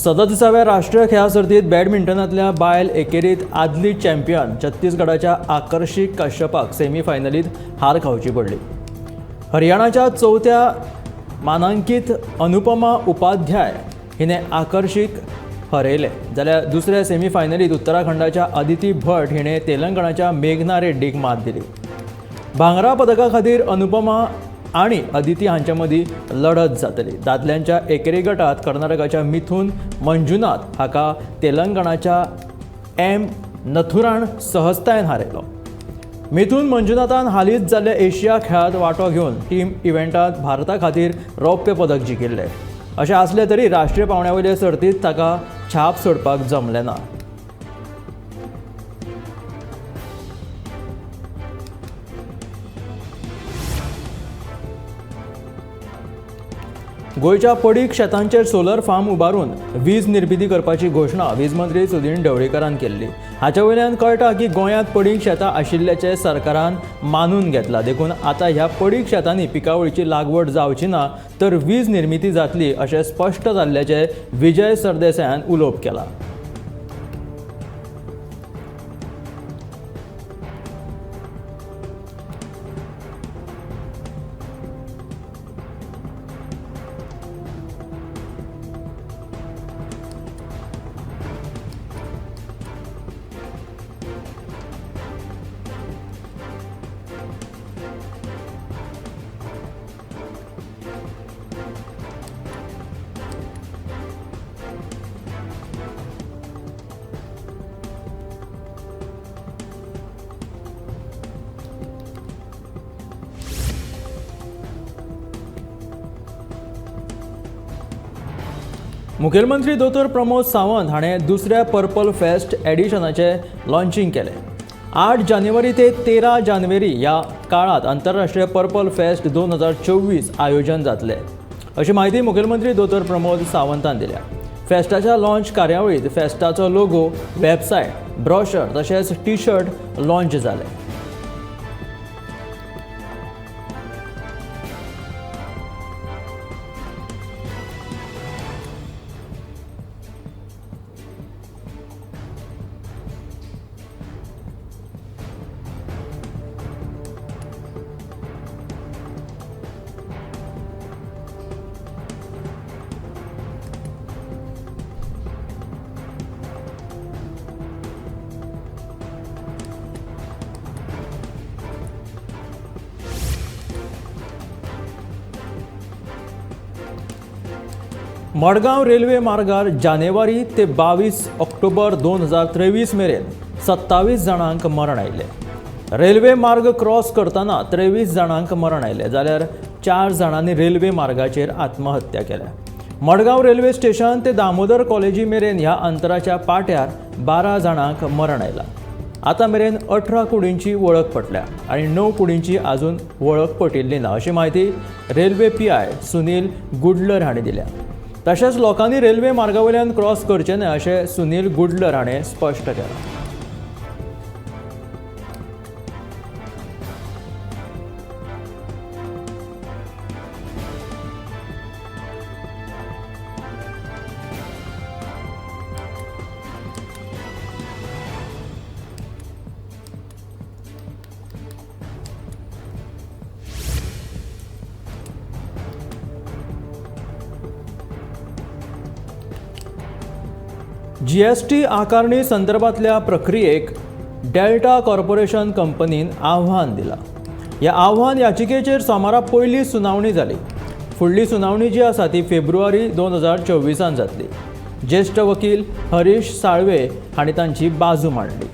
37व्या राष्ट्रीय खेळां सर्तीत बॅडमिंटनांतल्या बायल एकेरीत आदली चॅम्पियन छत्तीसगडाच्या आकर्षी कश्यपाक सेमीफायनलीत हार खावची पडली. हरियाणाच्या चवथ्या मानांकीत अनुपमा उपाध्याय हिणे आकर्षीक हरयलें, जाल्यार दुसऱ्या सेमीफायनलीत उत्तराखंडाच्या अदिती भट हिणे तेलंगणाच्या मेघना रेड्डीक मात दिली. भांगरा पदका खातीर अनुपमा आनी अदिती हांच्या मदीं लढत जातली. दादल्यांच्या एकेरी गटात कर्नाटकाच्या मिथून मंजुनाथ हाका तेलंगणाच्या एम नथुरान सहजतायेन हारयलो. मिथून मंजुनाथान हालींच जाल्ल्या एशिया खेळांत वांटो घेवन टीम इव्हेंटांत भारता खातीर रौप्य पदक जिखिल्लें. अशें आसलें तरी राष्ट्रीय पांवड्या वयले सर्तींत ताका छाप सोडपाक जमलें ना. गोंयच्या पडीक शेतांचेर सोलर फार्म उबारून वीज निर्मिती करपाची घोशणा वीज मंत्री सुदिन ढवळीकारान केल्ली. हाचे वयल्यान कळटा की गोंयांत पडीक शेतां आशिल्ल्याचें सरकारान मानून घेतलां. देखून आतां ह्या पडीक शेतांनी पिकावळीची लागवड जावची ना तर वीज निर्मिती जातली अशें स्पश्ट जाल्ल्याचें विजय सरदेसायान उलोवप केलां. मुखेलमंत्री दोतोर प्रमोद सावंत हाणें दुसऱ्या पर्पल फेस्ट एडिशनाचें लॉन्चिंग केलें. 8 जानेवारी ते 13 जानेवारी ह्या काळांत आंतरराष्ट्रीय पर्पल फेस्ट 2024 आयोजन जातलें अशी म्हायती मुखेलमंत्री दोतोर प्रमोद सावंतान दिल्या. फेस्टाच्या लॉन्च कार्यावळींत फेस्टाचो लोगो, वेबसायट, ब्रोशर तशेंच टी शर्ट लॉन्च जालें. मडगांव रेल्वे मार्गार जानेवारी ते 22 ऑक्टोबर 2023 मेरेन 27 जाणांक मरण आयलें. रेल्वे मार्ग क्रॉस करतना 23 जाणांक मरण आयलें, जाल्यार 4 जाणांनी रेल्वे मार्गाचेर आत्महत्या केल्या. मडगांव रेल्वे स्टेशन ते दामोदर कॉलेजी मेरेन ह्या अंतराच्या पाट्यार 12 जाणांक मरण आयलां. आतां मेरेन 18 कुडींची वळख पटल्या आनी 9 कुडींची अजून वळख पटिल्ली ना अशी म्हायती रेल्वे PI Sunil गुडलर हांणी दिल्या. तशेंच लोकांनी रेल्वे मार्गा वयल्यान क्रॉस करचें न्हय अशें सुनील गुडलर हाणें स्पश्ट केलां. जीएसटी आकारणी संदर्भातल्या प्रक्रियेक डेल्टा कॉर्पोरेशन कंपनीन आव्हान दिलां. ह्या आव्हान याचिकेचेर सोमारा पयली सुनावणी जाली. फुडली सुनावणी जी आसा ती फेब्रुवारी 2024 जातली. ज्येश्ठ वकील हरीश साळवे हांणी तांची बाजू मांडली.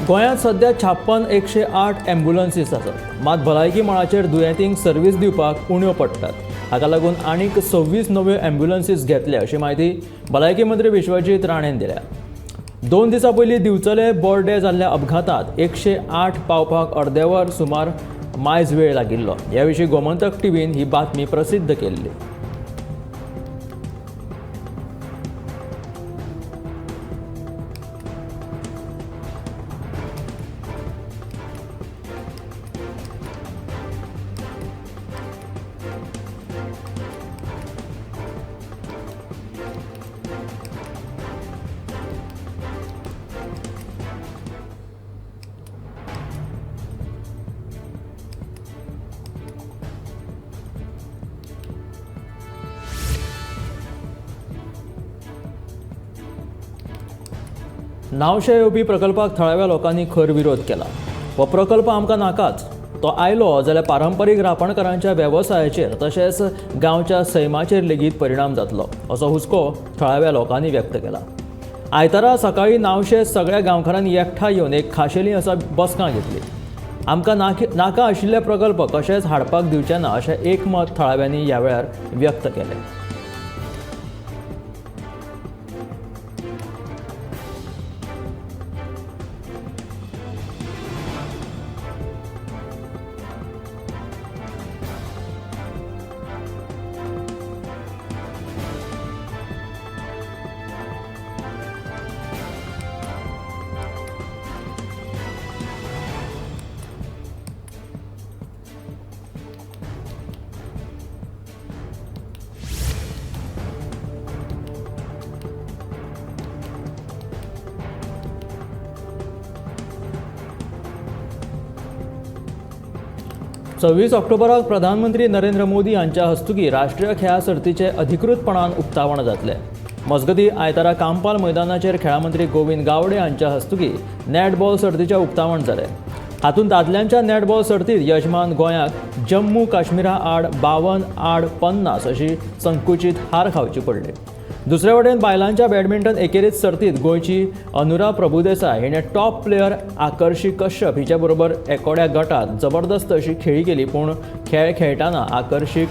गोंयांत सध्या 56 108 एम्ब्युलन्सीस आसात, मात भलायकी मळाचेर दुयेंतींक सर्वीस दिवपाक उण्यो पडटात. हाका लागून आनीक 26 नव्यो एम्ब्युलन्सीस घेतले अशी म्हायती भलायकी मंत्री विश्वजीत राणेन दिल्या. 2 दिसां पयलीं दिवचले बोर्डे जाल्ल्या अपघातांत 108 पावपाक अर्देवर सुमार मायज वेळ लागिल्लो. ह्या विशीं गोमंतक टीव्हीन ही बातमी प्रसिद्ध केल्ली. नावशे येवपी प्रकल्पाक थळाव्या लोकांनी खर विरोध केला. हो प्रकल्प आमकां नाकाच, तो आयलो जाल्यार पारंपरीक रापणकारांच्या वेवसायाचेर तशेंच गांवच्या सैमाचेर लेगीत परिणाम जातलो असो हुस्को थळाव्या लोकांनी व्यक्त केला. आयतारा सकाळीं नावशे सगळ्या गांवकारांनी एकठांय येवन एक खाशेली असा बसका घेतली. आमकां नाका आशिल्ले प्रकल्प कशेंच हाडपाक दिवचे ना अशें एकमत थळाव्यांनी ह्या वेळार व्यक्त केलें. सव्वीस ऑक्टोबराक प्रधानमंत्री नरेंद्र मोदी हांच्या हस्तुकी राष्ट्रीय खेळां सर्तीचें अधिकृतपणान उक्तावण जातलें. मजगतीं आयतारा कांपाल मैदानाचेर खेळां मंत्री गोविंद गावडे हांच्या हस्तुकी नॅटबॉल सर्तीचें उक्तावण जालें. हातूंत दादल्यांच्या नॅटबॉल सर्तींत यजमान गोंयाक जम्मू काश्मीरा आड 52-50 अशी संकुचीत हार खावची पडली. दुसरे वटेन बायलांच्या बॅडमिंटन एकेरीत सर्तींत गोंयची अनुरा प्रभुदेसाय हिणें टॉप प्लेयर आकर्षी कश्यप हिचे बरोबर एकोड्या गटात जबरदस्त अशी खेळी केली, पूण खेळ खेळटाना आकर्षीक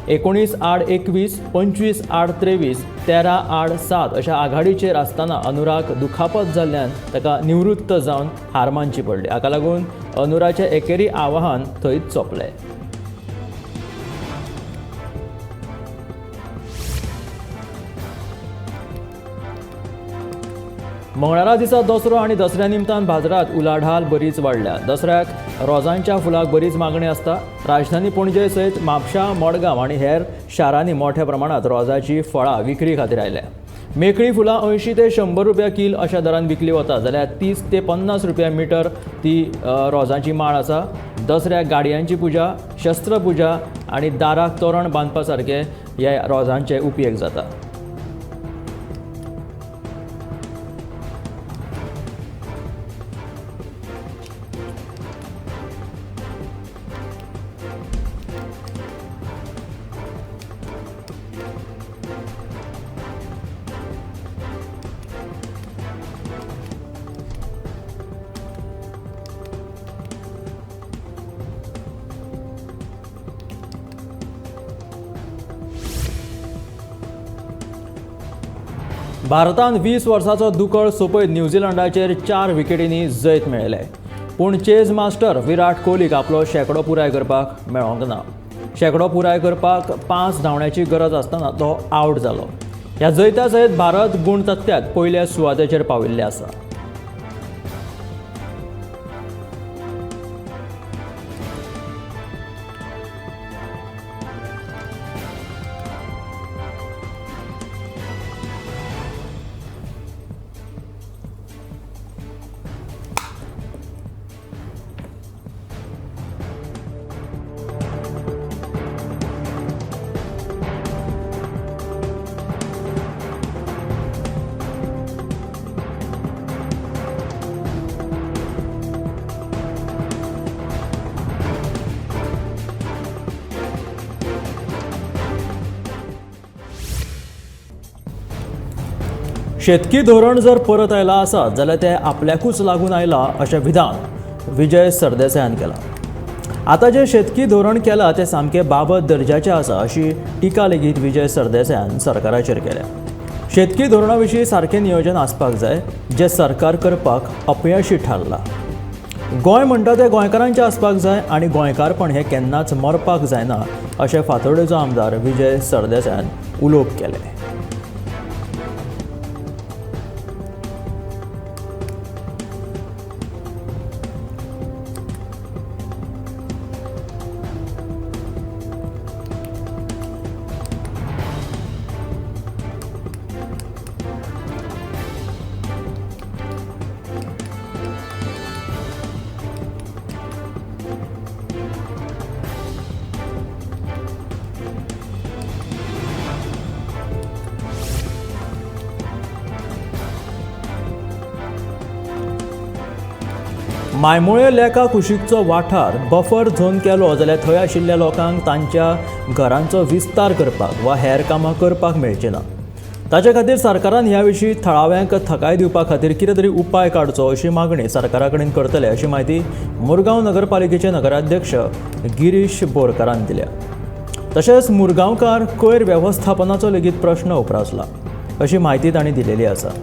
19-21, 25-23, 13-7 अशा आघाडीचेर आसतना अनुराक दुखापत जाल्ल्यान ताका निवृत्त जावन हार मानची पडली. हाका लागून अनुराचें एकेरी आव्हान थंयच सोंपलें. मंगळारा दिसा दसरो आनी दसऱ्या निमतान बाजारांत उलाढाल बरीच वाडल्या. दसऱ्याक रोजांच्या फुलाक बरीच मागणी आसता. राजधानी पणजे सयत म्हापशा, मडगांव आनी हेर शारांनी मोठ्या प्रमाणात रोजाची फळां विक्री खातीर आयल्या. मेकळी फुलां 80 ते 100 रुपया कील अशा दरान विकली वता, जाल्यार 30 ते 50 रुपया मिटर ती रोजांची माळ आसा. दसऱ्याक गाडयांची पुजा, शस्त्रपुजा आनी दाराक तोरण बांदपा सारके ह्या रोजांचे उपयोग जाता. भारतान 20 वर्साचो दुकळ सोंपयत न्यूझीलंडाचेर 4 विकेटींनी जैत मेळयलें. पूण चेज मास्टर विराट कोहलीक आपलो शेंकडो पुराय करपाक मेळोंक ना. शेंकडो पुराय करपाक 5 धांवड्याची गरज आसतना तो आवट जालो. ह्या जैता सयत भारत गुणतकट्यांत पयल्या सुवातेचेर पाविल्ले आसा. शेतकी धोरण जर परत आयलां आसत जाल्यार तें आपल्याकूच लागून आयलां अशें विधान विजय सरदेसायान केलां. आतां जें शेतकी धोरण केलां तें सामकें बाबत दर्जाचें आसा अशी टिका लेगीत विजय सरदेसायान सरकाराचेर केल्या. शेतकी धोरणा विशीं सारकें नियोजन आसपाक जाय जें सरकार करपाक अपयशी थारलां. गोंय म्हणटा तें गोंयकारांचें आसपाक जाय आनी गोंयकारपण हें केन्नाच मरपाक जायना अशें फातोर्डेचो आमदार विजय सरदेसायान उलोवप केलें. मायमोळे लेका कुशीकचो वाठार बफर झोन केलो जाल्यार थंय आशिल्ल्या लोकांक तांच्या घरांचो विस्तार करपाक वा हेर कामां करपाक मेळचें ना. ताचे खातीर सरकारान ह्या विशीं थळाव्यांक थकाय दिवपा खातीर कितें तरी उपाय काडचो अशी मागणी सरकारा कडेन करतले अशी म्हायती मुरगांव नगरपालिकेचे नगराध्यक्ष गिरीश बोरकारान दिल्या. तशेंच मुरगांवकार कोयर वेवस्थापनाचो लेगीत प्रश्न उप्रासला अशी म्हायती तांणी दिलेली आसा.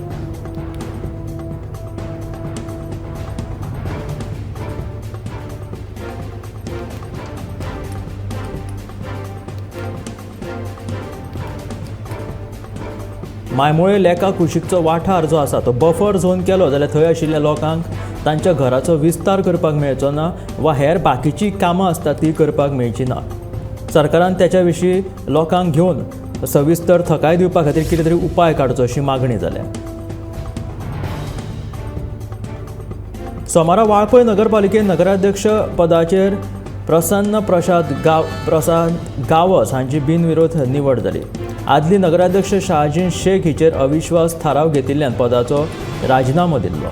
मायमोळे लेका कुशीकचो वाठार जो आसा तो बफर झोन केलो जाल्यार थंय आशिल्ल्या लोकांक तांच्या घराचो विस्तार करपाक मेळचो ना वा हेर बाकीची कामां आसतात ती करपाक मेळची ना. सरकारान त्याच्या विशीं लोकांक घेवन सविस्तर थकाय दिवपा खातीर कितें तरी उपाय काडचो अशी मागणी जाल्या. सोमारा वाळपय नगरपालिकेन नगराध्यक्ष पदाचेर प्रसन्न प्रसाद गावस हांची बिनविरोध निवड जाली. आदली नगराध्यक्ष शहाजीन शेख हिचेर अविश्वास थाराव घेतिल्ल्यान पदाचो राजिनामो दिल्लो.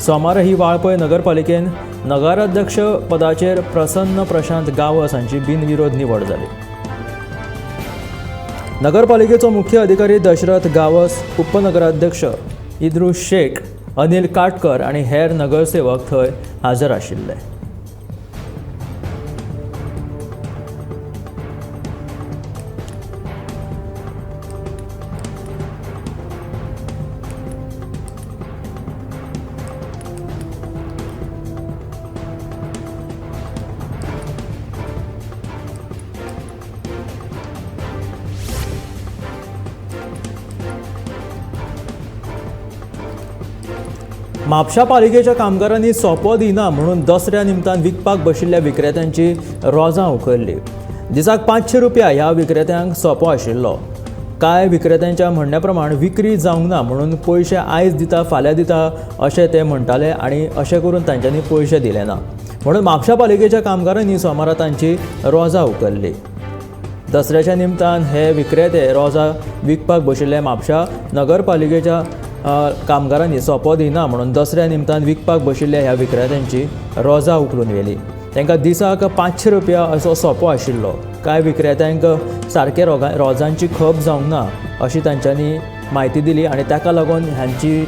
सोमारा ही वाळपय नगरपालिकेन नगराध्यक्ष पदाचेर प्रसन्न प्रशांत गावस हांची बिनविरोध निवड जाली. नगरपालिकेचो मुख्य अधिकारी दशरथ गावस, उपनगराध्यक्ष इद्रुस शेख, अनिल काटकर आनी हेर नगरसेवक थंय हाजर आशिल्ले. म्हापशा पालिकेच्या कामगारांनी सोपो दिना म्हणून दसऱ्या निमतान विकपाक बशिल्ल्या विक्रेत्यांची रोजां उखल्ली. दिसाक 500 रुपया ह्या विक्रेत्यांक सोपो आशिल्लो. कांय विक्रेत्यांच्या म्हणण्या प्रमाण विक्री जावंक ना म्हणून पयशे आयज दिता फाल्यां दिता अशें ते म्हणटाले आनी अशें करून तांच्यांनी पयशे दिले ना म्हणून म्हापशा पालिकेच्या कामगारांनी सोमारा तांची रोजां उखल्ली. दसऱ्याच्या निमतान हे विक्रेते रोजां विकपाक बशिल्ले म्हापशा नगरपालिकेच्या कामगारांनी सोपो दिना म्हणून दसऱ्या निमतान विकपाक बशिल्ल्या ह्या विक्रेत्यांची रोजां उखलून व्हेली. तांकां दिसाक 500 रुपया असो सोपो आशिल्लो. कांय विक्रेत्यांक सारके रोजांची खप जावंक ना अशी तांच्यांनी म्हायती दिली आनी ताका लागून हांची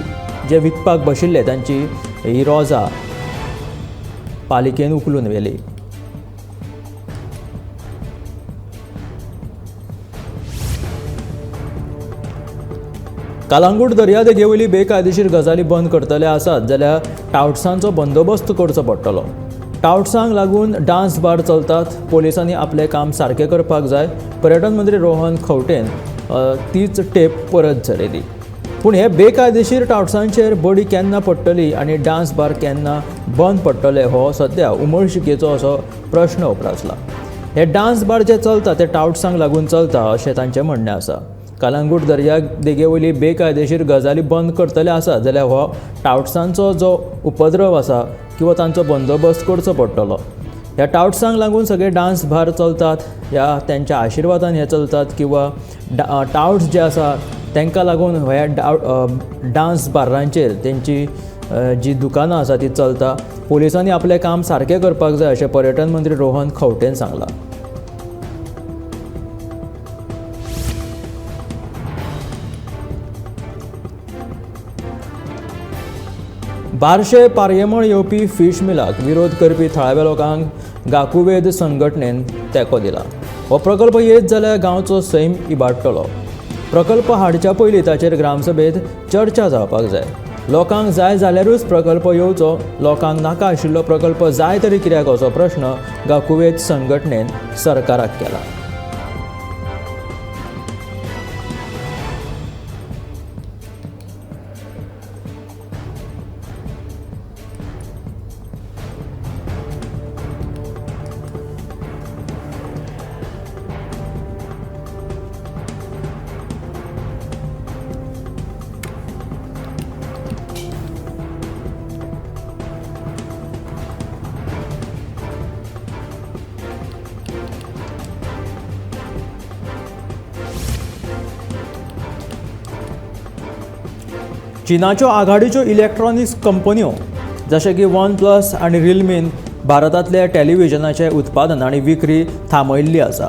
जे विकपाक बशिल्ले तांची ही रोजां पालिकेन उखलून व्हेली. कालांगूट दर्यादेगेवयली बेकायदेशीर गजाली बंद करतले आसात जाल्यार टावट्सांचो बंदोबस्त करचो पडटलो. टावट्सांक लागून डान्स बार चलतात. पोलिसांनी आपलें काम सारकें करपाक जाय. पर्यटन मंत्री रोहन खंवटेन तीच टेप परत झरयली. पूण हे बेकायदेशीर टावट्सांचेर बडी केन्ना पडटली आनी डान्स बार केन्ना बंद पडटले हो सद्या उमळशिकेचो असो प्रश्न उप्रासला. हे डान्स बार जे चलता ते टावट्सांक लागून चलता अशें तांचें म्हणणें आसा. कालांगूट दर्या देगेवयली बेकायदेशीर गजाली बंद करतले आसा जाल्यार हो टावट्सांचो जो उपद्रव आसा किंवा तांचो बंदोबस्त करचो पडटलो. ह्या टावट्सांक लागून सगळे डान्स बार चलतात, ह्या त्यांच्या आशिर्वादान हे चलतात किंवा टावट्स जे आसा तांकां लागून ह्या डान्स बारांचेर तेंची जी दुकानां आसा ती चलता. पोलिसांनी आपलें काम सारकें करपाक जाय अशें पर्यटन मंत्री रोहन खंवटेन सांगलां. बारशे पारयेमळ येवपी फिश मिलाक विरोध करपी थळाव्या लोकांक गाकुवेद संघटनेन तेंको दिला. हो प्रकल्प येत जाल्यार गांवचो सैम इबाडटलो. प्रकल्प हाडच्या पयलीं ताचेर ग्रामसभेत चर्चा जावपाक जाय. लोकांक जाय जाल्यारूच प्रकल्प येवचो, लोकांक नाका आशिल्लो प्रकल्प जाय तरी कित्याक असो प्रश्न गाकुवेद संघटनेन सरकाराक केला. चीनाच्यो आघाडीच्यो इलेक्ट्रॉनिक्स कंपन्यो जशे की वन प्लस आनी रियलमीन भारतांतल्या टेलिव्हिजनाचें उत्पादन आनी विक्री थांबयल्ली आसा.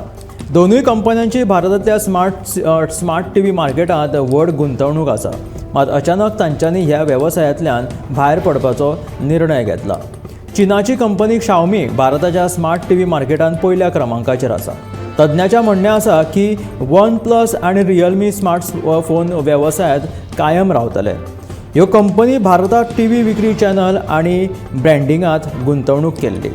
दोनूय कंपन्यांची भारतांतल्या स्मार्ट टीव्ही मार्केटांत व्हड गुंतवणूक आसा. मात अचानक तांच्यांनी ह्या वेवसायांतल्यान भायर पडपाचो निर्णय घेतला. चीनाची कंपनी शाओमी भारताच्या स्मार्ट टीव्ही मार्केटांत पयल्या क्रमांकाचेर आसा. तज्ञांचें म्हणणें आसा की वन प्लस आनी रियलमी स्मार्ट फोन वेवसायांत कायम रावतले. ह्यो कंपनी भारतांत टीव्ही विक्री चॅनल आनी ब्रँडिंगांत गुंतवणूक केल्ली.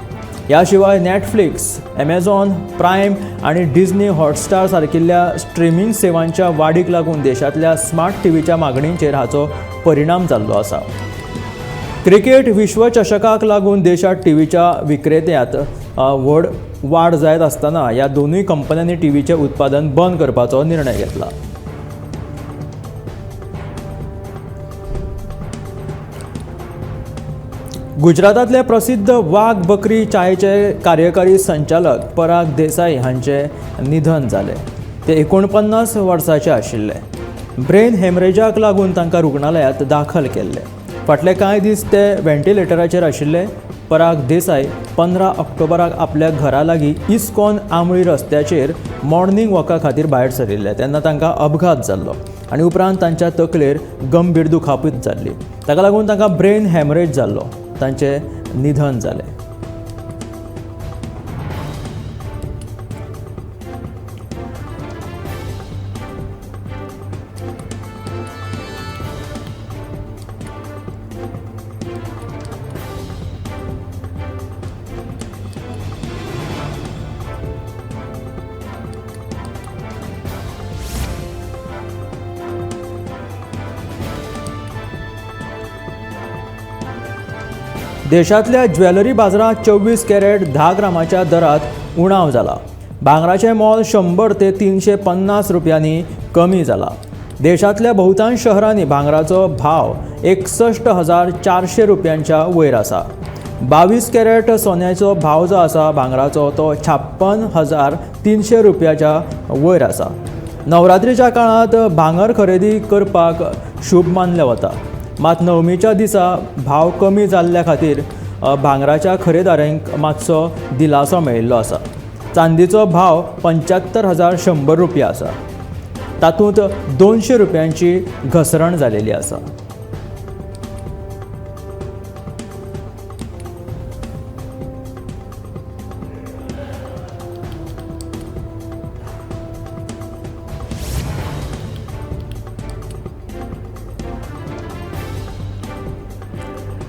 ह्या शिवाय नॅटफ्लिक्स, ॲमेझॉन प्रायम आनी डिझनी हॉटस्टार सारकिल्ल्या स्ट्रिमींग सेवांच्या वाडीक लागून देशांतल्या स्मार्ट टीव्हीच्या मागणीचेर हाचो परिणाम जाल्लो आसा. क्रिकेट विश्वचषकाक लागून देशांत टीव्हीच्या विक्रेत्यांत व्हड वाड जायत आसतना ह्या दोनूय कंपन्यांनी टीव्हीचें उत्पादन बंद करपाचो निर्णय घेतला. गुजरातांतले प्रसिद्ध वाघ बकरी चायचे कार्यकारी संचालक पराग देसाई हांचे निधन जालें. ते 49 वर्सांचे आशिल्ले. ब्रेन हेमरेजाक लागून तांकां रुग्णालयांत दाखल केल्ले. फाटले कांय दीस ते व्हेंटिलेटराचेर आशिल्ले. पराग देसाई 15 ऑक्टोबराक आपल्या घरा लागीं इस्कॉन आंबळी रस्त्याचेर मॉर्निंग वॉका खातीर भायर सरिल्ले तेन्ना तांकां अपघात जाल्लो आनी उपरांत तांच्या तकलेर गंभीर दुखापत जाल्ली. ताका लागून तांकां ब्रेन हॅमरेज जाल्लो. तांचें निधन जालें. देशांतल्या ज्वेलरी बाजारांत 24 कॅरेट 10 ग्रामाच्या दरात उणाव जाला. भांगराचें मोल 100 ते 350 रुपयांनी कमी जाला. देशांतल्या बहुतांश शहरांनी भांगराचो भाव 61,400 रुपयांच्या वयर आसा. 22 कॅरेट सोन्याचो भाव जो आसा भांगराचो तो 56,300 रुपयाच्या वयर आसा. नवरात्रीच्या काळांत भांगर खरेदी करपाक शुभ मानलें वता. मात नवमीच्या दिसा भाव कमी जाल्ल्या खातीर भांगराच्या खरेदारांक मातसो दिलासो मेळिल्लो आसा. चांदीचो भाव 75,100 रुपया आसा. तातूंत 200 रुपयांची घसरण जालेली आसा.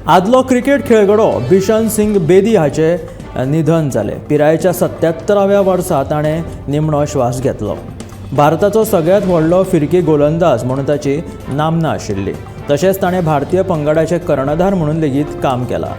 आदलो क्रिकेट खेळगडो बिशन सिंग बेदी हाचें निधन जालें. पिरायेच्या 77व्या वर्सा ताणें निमणो श्वास घेतलो. भारताचो सगळ्यांत व्हडलो फिरकी गोलंदाज म्हणून ताची नामना आशिल्ली. तशेंच ताणें भारतीय पंगडाचे कर्णधार म्हणून लेगीत काम केलां.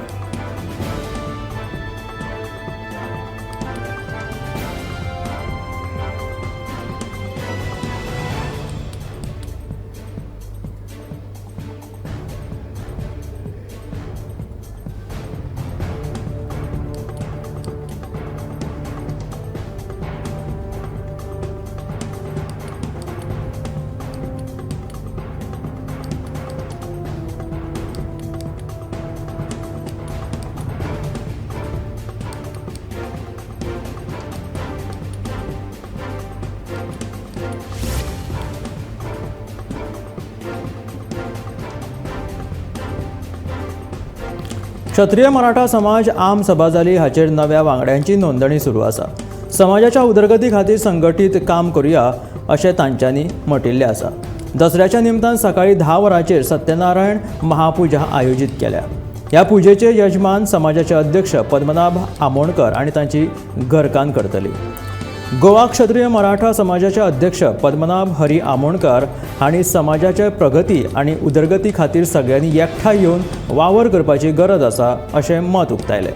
क्षत्रिय मराठा समाज आम सभा जाली. हाचेर नव्या वांगड्यांची नोंदणी सुरू आसा. समाजाच्या उदरगती खातीर संघटीत काम करुया अशें तांच्यांनी म्हटिल्लें आसा. दसऱ्याच्या निमतान सकाळीं 10 वरांचेर सत्यनारायण महापुजा आयोजीत केल्या. ह्या पुजेचे यजमान समाजाचे अध्यक्ष पद्मनाभ आमोणकर आनी तांची घरकान्न करतली. गोवा क्षत्रिय मराठा समाजाचे अध्यक्ष पद्मनाभ हरी आमोणकर हांणी समाजाचे प्रगती आनी उदरगती खातीर सगळ्यांनी एकठांय येवन वावर करपाची गरज आसा अशें मत उक्तायलें.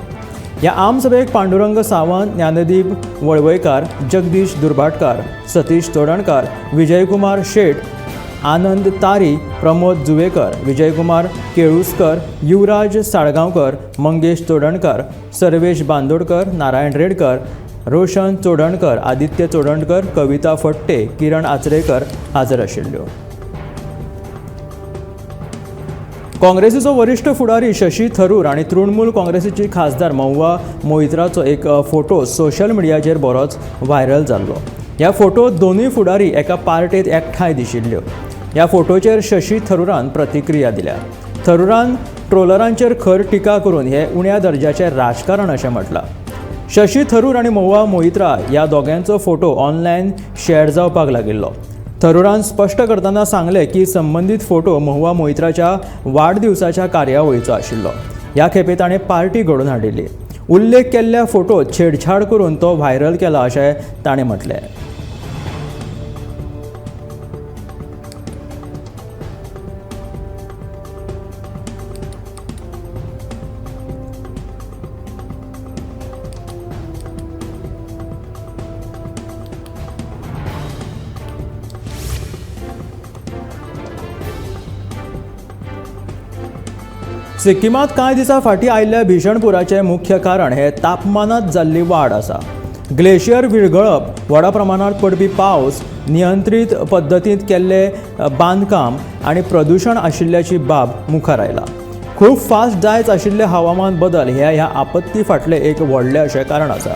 ह्या आमसभेक पांडुरंग सावंत, ज्ञानदीप वळवयकार, जगदीश दुर्भाटकार, सतीश चोडणकार, विजयकुमार शेट, आनंद तारी, प्रमोद जुवेकर, विजयकुमार केळुसकर, युवराज साळगांवकर, मंगेश चोडणकर, सर्वेश बांदोडकर, नारायण रेडकर, रोशन चोडणकर, आदित्य चोडणकर, कविता फट्टे, किरण आचरेकर हाजर आशिल्ल्यो. काँग्रेसीचो वरिश्ठ फुडारी शशी थरूर आनी तृणमूल काँग्रेसीची खासदार महुआ मोइत्राचो एक फोटो सोशल मिडियाचेर बरोच व्हायरल जाल्लो. ह्या फोटोत दोनूय फुडारी एका पार्टेत एकठांय दिशिल्ल्यो. ह्या फोटोचेर शशी थरूरान प्रतिक्रिया दिल्या. थरूरान ट्रोलरांचेर खर टिका करून हे उण्या दर्जाचें राजकारण अशें म्हटलां. शशी थरूर आनी महुआ मोइत्रा ह्या दोगांचो फोटो ऑनलायन शेअर जावपाक लागिल्लो. थरूरान स्पश्ट करतना सांगलें की संबंदीत फोटो महुआ मोइत्राच्या वाडदिवसाच्या कार्यावळीचो आशिल्लो. ह्या खेपे ताणें पार्टी घडोवन हाडिल्ली. उल्लेख केल्ल्या फोटोत छेडछाड करून तो व्हायरल केला अशें ताणें म्हटलें. सिक्किमांत कांय दिसां फाटीं आयिल्ल्या भीशण पुराचें मुख्य कारण हें तापमानांत जाल्ली वाड आसा. ग्लेशियर विरगळप, व्हडा प्रमाणांत पडपी पावस, नियंत्रीत पद्दतींत केल्लें बांदकाम आनी प्रदुशण आशिल्ल्याची बाब मुखार आयला. खूब फास्ट जायत आशिल्ले हवामान बदल हे ह्या आपत्ती फाटलें एक व्हडलें अशें कारण आसा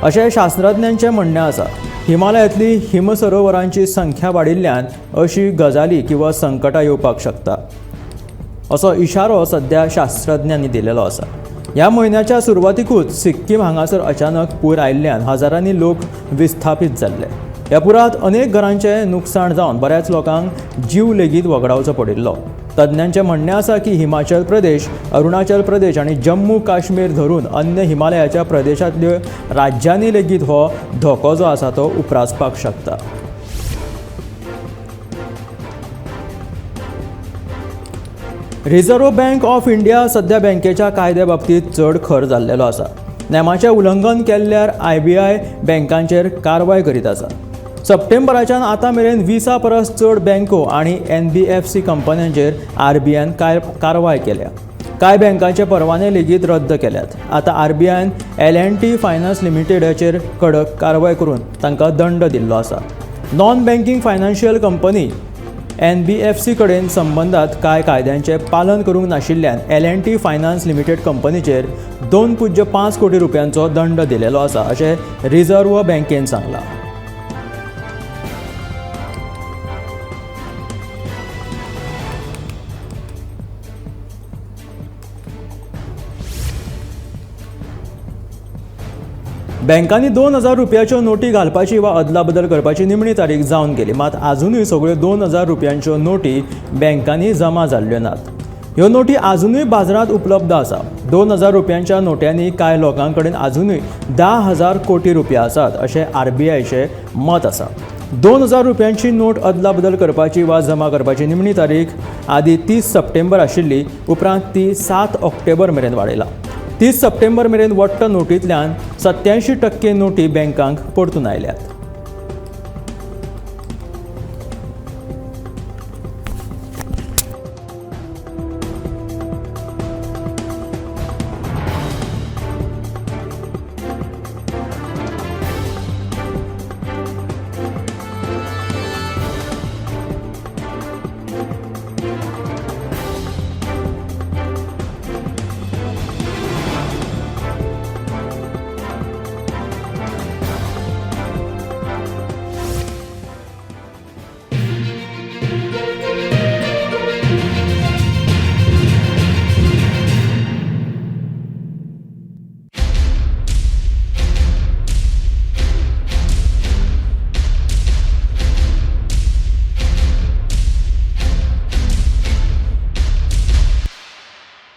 अशें शास्त्रज्ञांचें म्हणणें आसा. हिमालयांतली हिमसरोवरांची संख्या वाडिल्ल्यान अशी गजाली किंवा संकटां येवपाक शकता असो इशारो सध्या शास्त्रज्ञांनी दिलेलो आसा. ह्या म्हयन्याच्या सुरवातीकूच सिक्कीम हांगासर अचानक पूर आयिल्ल्यान हजारांनी लोक विस्थापीत जाल्ले. ह्या पुरात अनेक घरांचें नुकसाण जावन बऱ्याच लोकांक जीव लेगीत वगडावचो पडिल्लो. तज्ञांचें म्हणणें आसा की हिमाचल प्रदेश, अरुणाचल प्रदेश आनी जम्मू काश्मीर धरून अन्य हिमालयाच्या प्रदेशांतल्यो राज्यांनी लेगीत हो धोको जो आसा तो उप्रासपाक शकता. रिझर्व्ह बँक ऑफ इंडिया सध्या बँकेच्या कायद्या बाबतींत चड खर जाल्लेलो आसा. नेमाचें उल्लंघन केल्ल्यार आरबीआय बँकांचेर कारवाय करीत आसा. सप्टेंबराच्यान आतां मेरेन 20 परस चड बँको आनी एनबीएफसी कंपन्यांचेर आरबीआयन कारवाय केल्या. कांय बँकांचे परवाने लेगीत रद्द केल्यात. आतां आरबीआयन एलएनटी फायनान्स लिमिटेडाचेर कडक कारवाय करून तांकां दंड दिल्लो आसा. Non banking financial company NBFC कडेन संबंदात कांय कायद्यांचें पालन करूंक नाशिल्ल्यान एलएनटी फायनान्स लिमिटेड कंपनीचेर 2.5 कोटी रुपयांचो दंड दिलेलो आसा अशें रिझर्व्ह बँकेन सांगलां. बँकांनी 2000 रुपयाच्यो नोटी घालपाची वा अदलाबदल करपाची निमणी तारीख जावन गेली. मात आजुनूय सगळ्यो 2000 रुपयांच्यो नोटी बँकांनी जमा जाल्ल्यो नात. ह्यो नोटी आजुनूय बाजारांत उपलब्ध आसा. 2000 रुपयांच्या नोट्यांनी कांय लोकां कडेन आजुनूय 10,000 कोटी रुपया आसात अशें आरबीआयचें मत आसा. 2000 रुपयांची नोट अदलाबदल करपाची वा जमा करपाची निमणी तारीख आदी 30 सप्टेंबर आशिल्ली, उपरांत ती 7 ऑक्टोबर मेरेन वाडयला. 30 सप्टेंबर मेरेन वट्ट नोटींतल्यान 87% नोटी बँकांक परतून आयल्यात.